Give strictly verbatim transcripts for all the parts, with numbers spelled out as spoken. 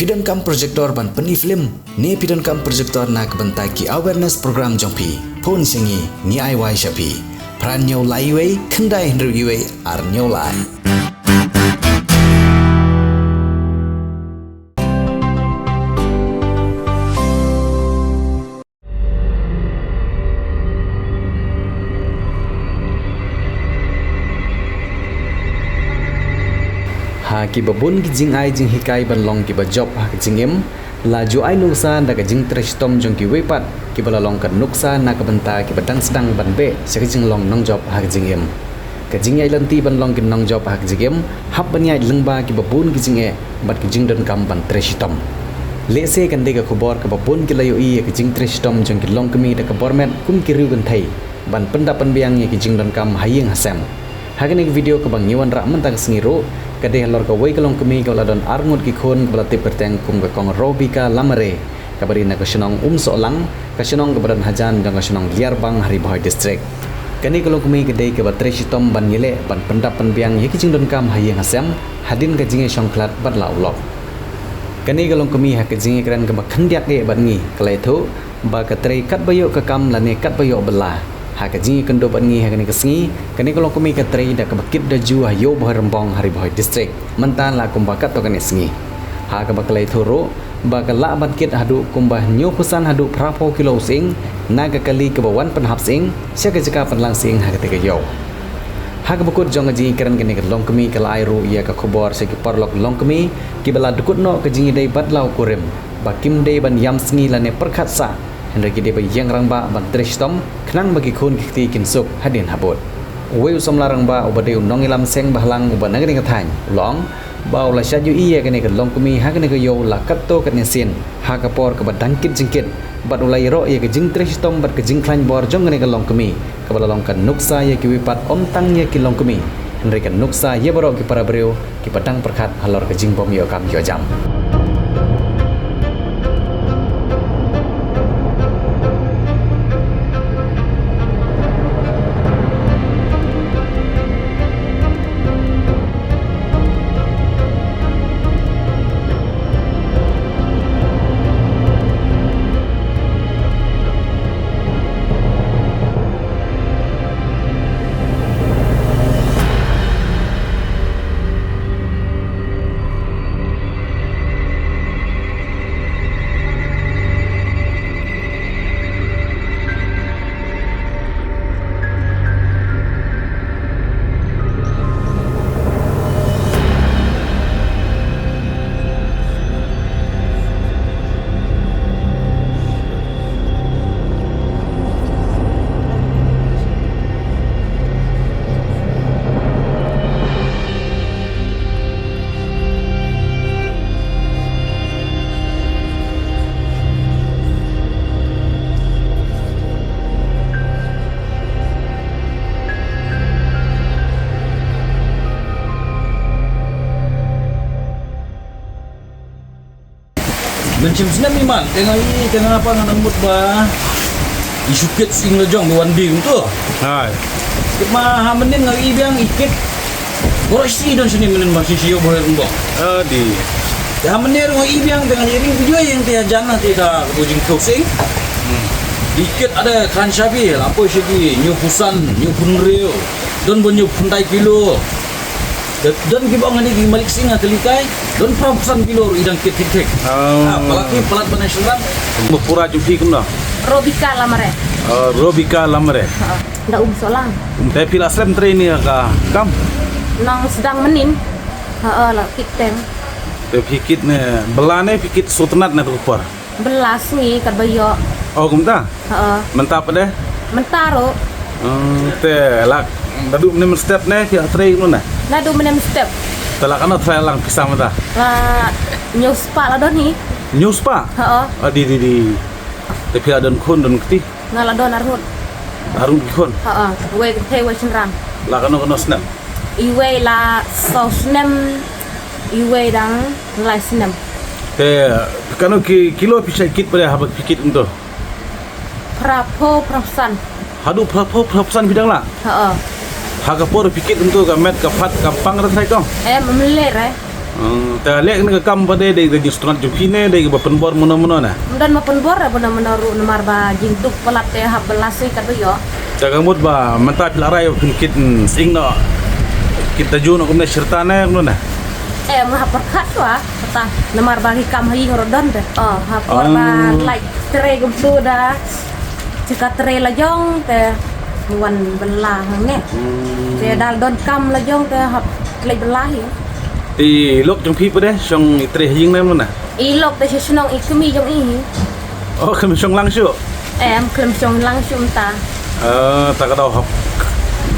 Phi donkam projector ban pyni film ne phi donkam projector na ka bynta ki awareness program jong phi? Phone sha ngi, ngi ai wai sha phi. Phra hynñiew lai wei, khyndai hynriew wei, ar hynñiew lai. Ha kiba bun ki jingai jinghikai ban long kiba jop ha ka jingim, la ju ai nuksa da ka jingtrei shitom jong kiwei pat kiba la long ka nuksa na ka bynta kiba dang sdang ban beh sha ka jinglong nongjop ha ka jingim. Ka jingïaid lynti ban long ki nongjop ha ka jingim hap ban ïaid lyngba kiba bun ki jingeh bad ki jingdonkam ban trei shitom. Lehse kan dei ka khubor kaba bun ki la ïohi ïa ka jingtrei shitom jong ki longkmie da ka bor met kum ki riew kynthei ban pyndap pynbiang ïa ki jingdonkam ha ïing ha sem. Ha kane ka video kaba ngi wanrah mynta ka sngi ruh, ka dei halor kawei ka longkmie kaba la don arngut ki khun kaba la tip kyrteng kum ka Kong Robika Lamare, kaba dei na ka shnong Umsohlang, ka shnong kaba don hajan jong ka shnong Liarbang ha Ri Bhoi District. Kane ka longkmie ka dei kaba trei shitom ban ïaleh ban pyndap pynbiang ïa ki jingdonkam ha ïing ha sem hadien ka jingïashongkhlad bad la u lok. Kane ka longkmie ha ka jingïakren kaba khyndiat eh bad ngi ka la ïathuh ba ka trei katba ïoh ka kam lane katba ïoh bylla. Ha ka jingïakynduh bad ngi ha kane ka sngi, kane ka longkmie ka trei da kaba kit da ju ha Ïew Bhoi Rymbong ha Ri Bhoi District. Mynta la kumba katto katne sngi. Ha kaba ka la ïathuh ruh ba ka lah ban kit haduh kumba hynñiewphew san haduh phraphew kilo u sying na ka kali kaba wan pynhap sying sha ka jaka pynlang sying ha katei ka ïew. Ha kaba kut jong ka jingïakren kane ka longkmie ka la ai ruh ïa ka khubor sha ki paralok longkmie kiba la dkut noh ka jingïadei bad la u kurim ba kim dei ban ïam sngi lane pyrkhat sah, hynrei ki dei ba ïeng rangbah ban trei shitom khnang ba ki khun ki kti kin suk hadien habud. Uwei u samla rangbah uba dei u nongïalam seng Bhalang uba na kane ka thaiñ u la ong ba u la shah ïohi ïa kane ka longkmie ha kane ka ïew la katto katne sien ha ka por kaba dang kit jingkit bad u la ïaroh ïa ka jingtrei shitom bad ka jingkhlaiñ bor jong kane ka longkmie kaba la long ka nuksa ïa kiwei pat ym tang ïa ki longkmie hynrei ka nuksa ïa baroh ki para briew kiba dang pyrkhat halor ka jingbym ïoh kam ïoh jam. Mynshem snem i man, te nga i, te nga pa nga nang mut ba i shu kit sing la jong ba wan ding tu. Hai. Kit ma ha mynnin nga i biang i kit. Boro shi don sini mynnin ba shi shi yo boher mbok. Ah, di. Te ha mynnin nga i biang te nga i ring video yang te jan na te da ko jing kau sing. Hmm. I kit ada kan shabi la po shi di nyu pusan, nyu punreu. Don bo nyu puntai kilo. Don, don ki bong ani ki malik singa kali kai. Don pram pusan kilo i dang kit kit kit. Oh. Ah, palat ni, palat bana shurat. Mo pura jumpi kumno? Robika Lamare. Ah, Robika Lamare. Ha. Da um solang. Um, te phi la slem trei ni ka kam? Nang sdang mynnin. Ha, la kit teng. Te phi kit ne, bela ne phi kit sutnat ne tu por? Bela sngi kat ba ïoh. Oh, kumta? Ha. Mynta pat de? Mynta ruh. Hmm, te lak naduh mynne mynstep ne phi la trei kumno ne? Naduh mynne mynstep. Te lak ano trei lang pisa mynta? La hynñiew spah la don hi. Hynñiew spah? Ha. Ah, di, di, di. Te phi la don khun don kti? Nga la don arngut. Arngut ki khun? Ha. Wei kynthei wei shynrang. Lak ano kano snem? Iwei la saw snem, iwei dang lai snem. Te kano ki kilo phi shah kit pat haba phi kit kumto? Phraphew phraphew san. Haduh phraphew phraphew san phi dang lah? Ha. Ha ka por phi kit kumto ka met ka phad ka pang ra trai kong? Em, mlet re. Hmm, te leh kane ka kam pat de, dei ka jingsngewtynnat jong phi ne dei kaba pynbor mano mano ne? Ym don ba pynbor re mano mano ruh, namar ba jingduk palat te hap bylla shisha katba ïoh. Te ka mut ba mynta phi la rai ba phin kit, mm, sying noh, kit taïew noh kumne shirta ne kumno ne? Em, hap pyrkhat shuwa kata, namar ba ki kam ha ïing ruh don te. Oh, hap por ba lait trei kumtu da. Jaka trei la jong te wan bylla hangne. Hmm. Te da la don kam la jong te hap leit bylla hi. Te i lok jong phi pat de shong i trei ha ïing ne mano ne? I lok te sha shnong i kmie jong i hi. Oh, khlem shong lang shuh? Em, khlem shong lang shuh mynta. Ah, ta ka daw hap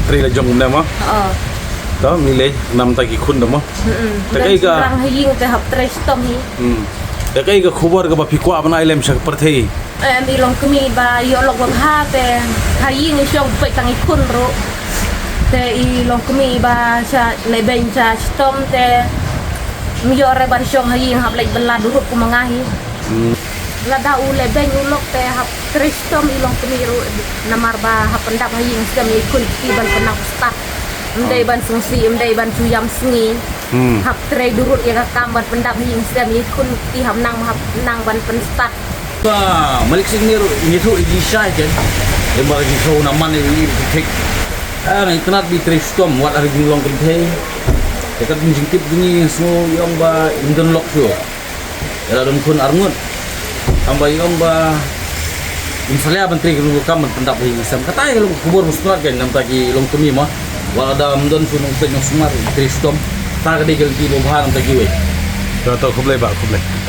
trei la jong ne mo? Oh. To mi lei namta ki khun da mo. Hmm. Te kaei ka rang ha ïing te hap trei shitom hi. Hmm. Te kaei ka khubor kaba phi kwah ban ai lem sha ka pyrthei? Em, i longkmie ba ïoh lok ba bha te ha ïing i shong peit tang i khun ruh. Te i longkmie ba sha lehbeiñ sha shitom te ym ïoh re ban shong ha ïing, hap leit bylla durut kum ma nga hi. Hmm. Lada u lehbeiñ u lok te hap trei shitom i longkmie ruh, namar ba hap pyndap ha ïing sdem ïa i khun kti ban pynnang stad. Ym dei ban sngewsih, ym dei ban shu ïam sngi. Hmm. Hap trei durut ïa ka kam ban pyndap ha ïing sdem ïa i khun kti, hap nang, hap nang ban pynstad. Ba malik sik nir ngi thu i shai ken. Em ba ki thu na man i i thik. Ah, ngi kynat bi trei shitom wat ar jing long kynthei. Te kat jingtip jong ngi sngew ïoh ba im don lok shuh. Ïa la don khun arngut. Tang ba ïoh ba im salia ban trei ka kam ban pyndap ha ïing sdem. Kata ïa ka long khubor ba sngewtynnat ken namta ki longkmie mo. Wat la da ym don shuh nongpeit nongsumar i trei shitom. Ta ka dei ka lynti ba bha namta kiwei. To, to, khublei ba, khublei.